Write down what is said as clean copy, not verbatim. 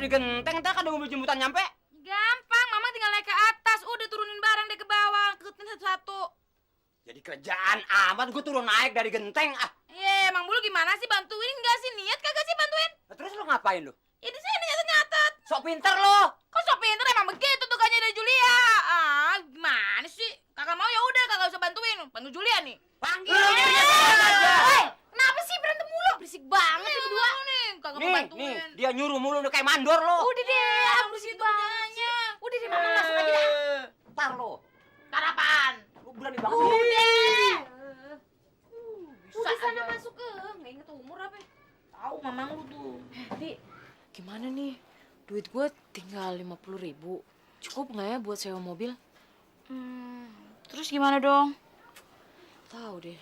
di genteng, ntar kan ada mobil jemputan nyampe. Gampang, Mama tinggal naik ke atas. Udah turunin barang deh ke bawah, ikutin satu-satu. Jadi kerjaan amat gue turun naik dari genteng. Emang Bulu gimana sih, bantuin nggak sih? Niat kagak sih bantuin? Nah, terus lo ngapain lo? Ya di sini nyatet-nyatet. Sok pinter lo. Kok sok pinter emang begitu tugasnya dari Julia? Gimana sih? Kakak mau ya udah, kagak usah bantuin. Bantu Julia nih. Panggil aja. Kenapa sih berantem mulu? Berisik banget sih berdua. Nih, kagak mau Nih, bantuin. dia nyuruh mulu udah kayak mandor lo. Udah deh, berisik banget. Udah deh, Mama masuk aja dah. Ntar lo. Ntar apaan? Lo berani banget. Udah. Udah sana masuk ke, nggak inget umur apa? Tahu mamang lu tuh. Di, gimana nih? Duit gue tinggal 50.000. Cukup nggak ya buat sewa mobil? Terus gimana dong? Tahu deh.